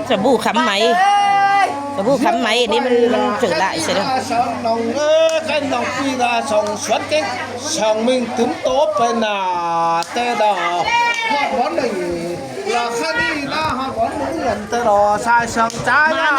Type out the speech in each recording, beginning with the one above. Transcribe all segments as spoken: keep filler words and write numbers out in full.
Chả bu khắm máy. Chả bu khắm máy, đi mình trở lại sẽ được. Song nong ơi, cái nong pi là song suốt cái song mình tứm tố bên à tê đỏ. Họ món này là khai đi là họ món mũ lần tê đỏ sai song trái là.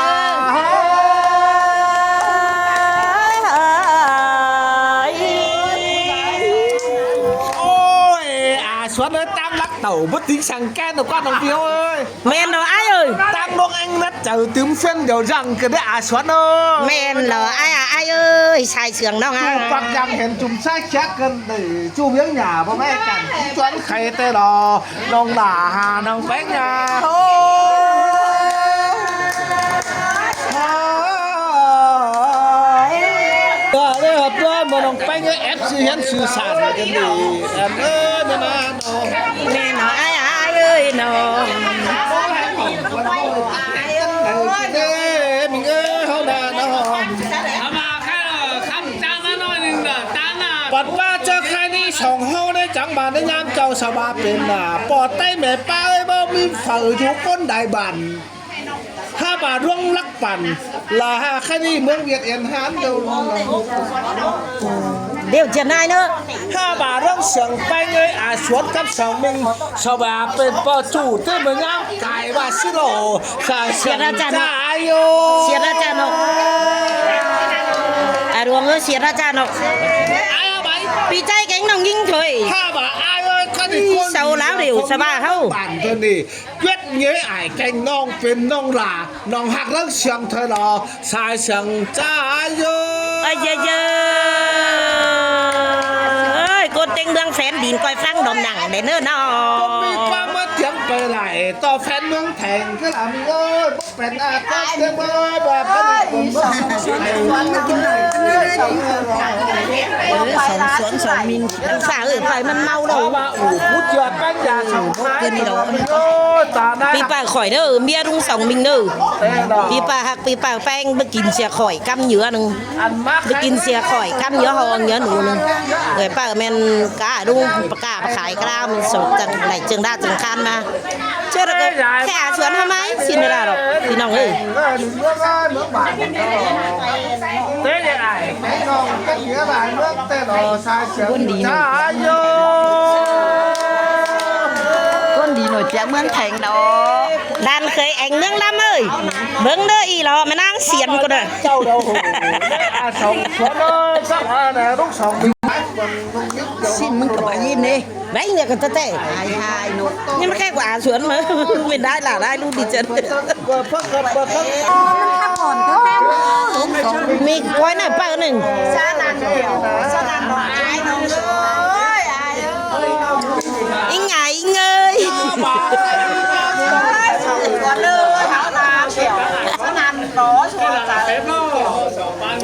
Ôi, à suốt ơi, tam lắc tẩu bất tính sang ken được con đồng tiêu ơi. ꞌMen ꞌnọ ải ơi. Tam ꞌnọng ꞌéng nắt chaư tứm phén điêu dăng kơ đé a suốn ơ. ꞌMen ꞌnọ ải a ải ơi, sai sương ꞌnọng a. Chu pặc dăng hên chum sai chák kơn đảy chu biếng nhà báu ꞌmé căn. Chuốn khay tê lo, ꞌnọng đả hà ꞌnọng péng nhà. Ơ. Ơ, đé họp ꞌnọng ꞌmá ꞌnọng péng ơi, ép sư hiến sư sản rồi kơn đảy. Em ơi, ꞌmá ꞌnọng. ꞌMen ꞌnọ ải a ải ơi ꞌnọng. Ơ, ꞌmí ơi, ꞌháu nả ꞌnọng. Bát ꞌva ꞌchớ khai ꞌnị song ꞌháu ꞌnị chắng ꞌva ꞌnị ꞌnhám chảu sa ꞌva pên nả. ꞌPo ꞌTáy ꞌmẹ ꞌpá ơi, báu ꞌmí phaư dú ꞌcốn đai bản. Ha ꞌva ꞌluống lắc bản. Lả ha khai ꞌnị ꞌmướng Việt Yên hán đâu. Điều chuyển này nữa. Ha ꞌva ꞌluống siêng péng ơi, a suốn cắp song ꞌmính. Sa ꞌva pên ꞌpo ꞌchu ꞌtứ ꞌmá ꞌnhám cai ꞌva ꞌsứ ꞌlô. Sa siêng ꞌchá ꞌnọng. Siêng ꞌchá ꞌnọng. A ꞌluống ơi, siêng ꞌchá ꞌnọng. Pi ꞌchái kéng ꞌnọng ꞌnhính thôi. Ha ꞌva ải ơi, ꞌcọ đi ꞌcốn sau láo điều sa ꞌva ꞌháu. Bản thân đi. Quyết nhớ ải kéng ꞌnọng pên ꞌnọng lả, ꞌnọng ꞌhặc ꞌlớng siêng thôi lo, sai siêng ꞌchá ꞌnọng. Ơi, ơi, ơi. Ơi, ꞌcốn ꞌtếng ꞌmướng phén đin ꞌcoi ꞌphắng đom nẳng đé ꞌnớ ꞌnọng. ꞌCọ ꞌmí ꞌquám ꞌmá tiếng pay lai, ꞌto phén ꞌmướng Theng ꞌcứ lắm ơi, báu pên a tớt ꞌtếng ꞌmá ꞌva ꞌcọ đi ꞌcốn ꞌmướng. Ơ, song suốn song ꞌmính. Sa ơi, pay ꞌmắn ꞌmáu đaư. Pi ꞌpạ khỏi ꞌnớ, ꞌmía ꞌlung song ꞌmính ꞌnớ. Pi ꞌpạ ꞌhặc, pi ꞌpạ péng, báu kin sia khỏi ꞌcắm ꞌnhứa ꞌnưng. Báu kin sia khỏi ꞌcắm ꞌnhứa ꞌhụ ꞌnhứa ꞌnụ ꞌnưng. Người ꞌpạ ꞌmen cá ꞌlung, ꞌpạ cá ꞌpạ khai ꞌcá ꞌmắn song chắng đảy chưng đa chưng khan ꞌmá. ꞌChớ ꞌnị ꞌkhẹ a suốn ꞌháu ꞌmá, xin đa đa ꞌlọ, ꞌpi ꞌnọng ơi. ꞌCốn đi ꞌnọ. ꞌCốn đi nổi tiếng ꞌmướng Theng ꞌnọ. Đàn khới eng ꞌmướng ꞌlắm ơi. ꞌMướng ꞌnớ ꞌnị lo, ꞌmá ꞌnáng siêng ꞌcọ đa. Xin ꞌmướng ꞌcọ bái ꞌnị. Bái ꞌnị ꞌcọ tơ tê. Hai, hai, ꞌnọng. ꞌNhính ꞌmá ꞌkhẹ ꞌquá a suốn ꞌmá. Pên đai lả đai ꞌlụk đi chân. ꞌMí ꞌcoi ꞌnị ꞌpạ ꞌnưng. ꞌIng ai ꞌnưng ơi.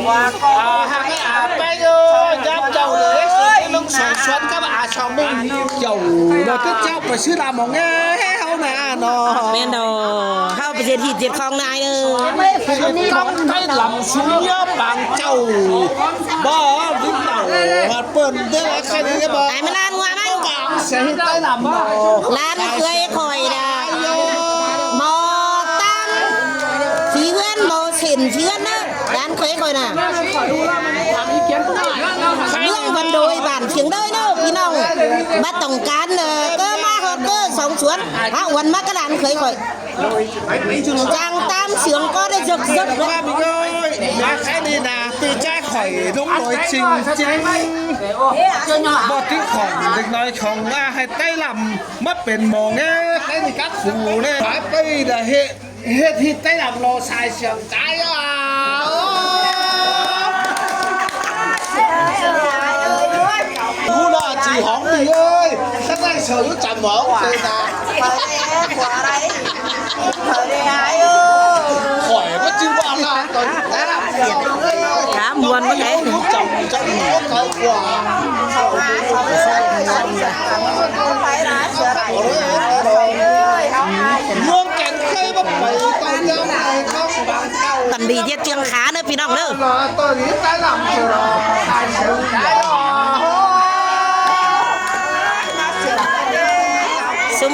Ơ, ꞌhặc ꞌnị a péng ơi, dám chảu đảy, ꞌnọng song suốn cắp a song ꞌmính chảu. ꞌNọ ꞌtứ chảu pay ꞌsứ đa mong ê, ꞌháu nả ꞌnọ. ꞌMen ꞌnọ. ꞌHáu pay ꞌdệt ꞌhịt ꞌdệt khong nai ơ. Cắp ꞌTáy lăm sung ꞌnhá pang chảu. Báu, ꞌvinh tảu, hạt pơn, đé khai đi báu. Ai ꞌmá ꞌlan ꞌngua ꞌmắn. Pang sia ꞌhịt ꞌTáy lăm ꞌnọ. ꞌLan khới khỏi đa. ꞌMo ꞌtáng. Phi ꞌhướn, ꞌmo sên phi ꞌhướn ꞌnớ. ꞌLan khới khỏi nả. ꞌLuống văn đôi bản Kiêng Đơi ꞌnớ, ꞌpi ꞌnọng. Báu tỏng cán, ơ, ꞌcọ ꞌmá ꞌhọt ꞌcọ song suốn. Hák uôn ꞌmá cá ꞌlan khới khỏi. Chang tam sương ꞌcọ đảy dớc dớc. ꞌMá ꞌmí ơi, ꞌmá khai đi nả, ꞌtứ ꞌchái khỏi ꞌlống ꞌnọi chính chính. Báu ꞌtứ khỏi, đếc ꞌnọi khong ꞌmá ꞌhịt ꞌTáy lăm, ꞌmá pên mong ê, khai đi cắp phủ ꞌnị. Pay pay đa ꞌhịt, ꞌhịt ꞌhịt ꞌTáy lăm lo sai siêng ꞌchái a. Ú ꞌnọ ꞌchí hóng đi ơi, sắp ꞌnị sau dú chăm hóng tê nả. Khỏi báu ꞌchư ꞌva ꞌnạ, khỏi té lắm. Cá muôn ꞌmá té. Chăm, chăm hóng cái quà. ꞌMướng kén khơi báu pay, tao dám pay khắp bản tao. Tẳn đi ꞌdệt ꞌchương khá ꞌnớ ꞌpi ꞌnọng ꞌnớ. ꞌSúm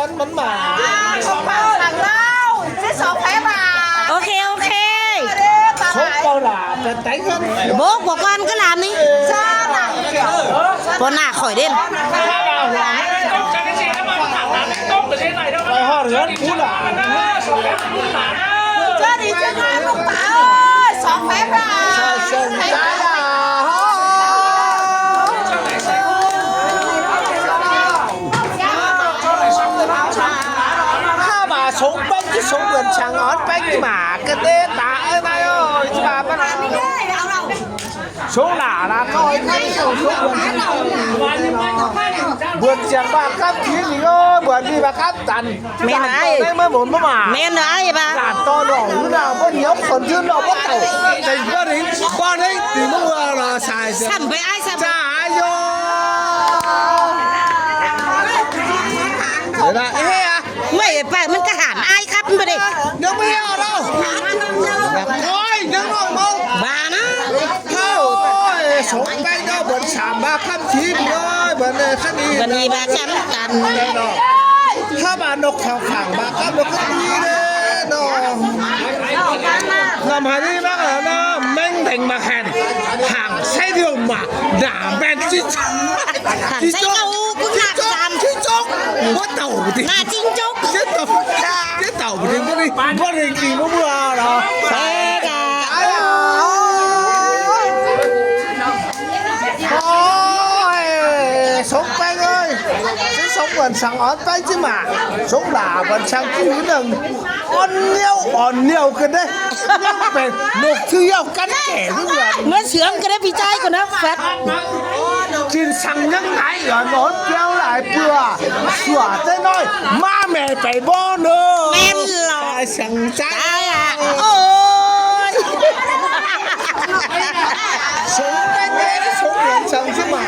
ơn mắn mả. Sông Pau Săng Lao, chứ sông Phép à. Ok, ok. Sông Pau là cái tánh hơn. Bố của con cứ làm đi. Sao là kiểu? Con nạ khỏi đêm. Phải hỏi hơn cú là. Cho đi chứ hai mục tả ơi, sông Phép à. Sông Phép à. Ha, mà sống bánh chứ sống vườn săng ớt bánh chứ mà. Cái tết ta ơi, mai ơi, chứ bà bắt. Sống lả là coi cái sống vườn săng. Vườn săng bà cắp thí thì ơi, vườn đi bà cắp tần. Mẹ nói ai? Đấy mới muốn mà. Mẹ nói ai bà? Là to đỏ, nó có nhiều phần chứ nó có tàu. Tình con ấy, con ấy thì mới vừa là xài. Sắm với ai sắm? Chả ai vô. Đấy là, ê à. Mày phải mình cả hẳn ai khắp mà đi. Nó mới ở đâu? Ôi, nó ngồi mông. Bà nó. Ôi, sống tay đó, bận sắm ba khắp thí ơi, bận này khắp đi. Bận đi ba khắp tần. Đấy đó. Há bà nộc khảo phẳng bà khắp nộc khắp đi đấy đó. Ngắm hả đi bác ở đó, meng thành bạc hèn. Hàng xe đường mà, đã bèn chứ. Hàng xe ngầu cũng nạp sắm. Chứ chốc. Bố tàu thì. Nạ chính chốc. Chết tàu. Chết tàu thì bố đi. Bố đi thì bố mưa đó. Xe cả. Ôi, sống bánh ơi. Chứ sống vườn săng ớt bánh chứ mà. Sống lả vườn săng chứ hứa đừng. Ôn nhiêu, ôn nhiêu cái đấy. Phải nộp thư yêu cắn kẻ với người. Nó sướng cái đấy vì trai của nó Phật. Trên săng nhắc nãy ở nó kéo lại bừa. Sửa thế nói, má mẹ phải bó nữa. Em lò. Ai săng trái. Ai à. Ôi. Sống cái đấy, sống vườn săng chứ mà.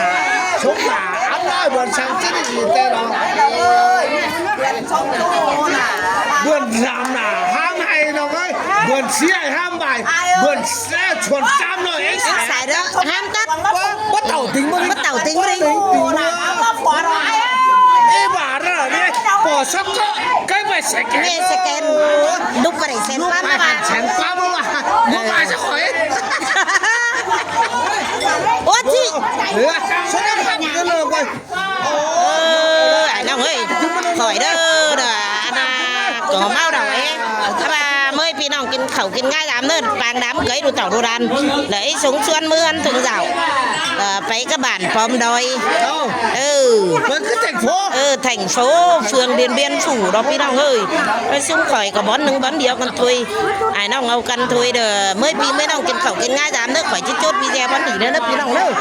Sống cả áo lai vườn săng chứ gì tê đó. Vườn săng là hám hay nó ơi. Vườn xí hay hám bài. Vườn xe chuồn cam nó ấy. Em xài đó. Hám tắt. Bắt đầu tính bố đi. Bắt đầu tính bố đi. Ê bà đó đi. Bỏ sắp cơ. Cái bài sẽ kén. Nghe sẽ kén. Đúc vào để xem. Đúc qua bài mà. Hẳn xem qua mà. Đúc bài sẽ khỏi. Ủa chị. Ơ, ải ꞌnọng ơi, khỏi đơ, đơ, ꞌna, ꞌcọ ꞌmá đaư ế. ꞌA, ꞌmới ꞌpi ꞌnọng kin khảu kin ꞌngá dăm ꞌnớ, pang đăm cới đu tảu đu đan. Lỏ ꞌí sống suôn ꞌmứ ꞌhướn ꞌtông dảo. Ơ, pay cá bản Pom Đoi. Ơ. Ơ, thành phố. Ơ, thành phố, phường Điện Biên Phủ đó ꞌpi ꞌnọng ơi. ꞌNa ꞌsúm khỏi ꞌcọ bón ꞌnưng bón điêu căn thôi. Ải ꞌnọng au căn thôi đơ, ꞌmới ꞌpi ꞌmới ꞌnọng kin khảu kin ꞌngá dăm ꞌnớ, khỏi ꞌchí chốt video bón đi ꞌnớ, ꞌnớ ꞌpi ꞌnọng ꞌnớ.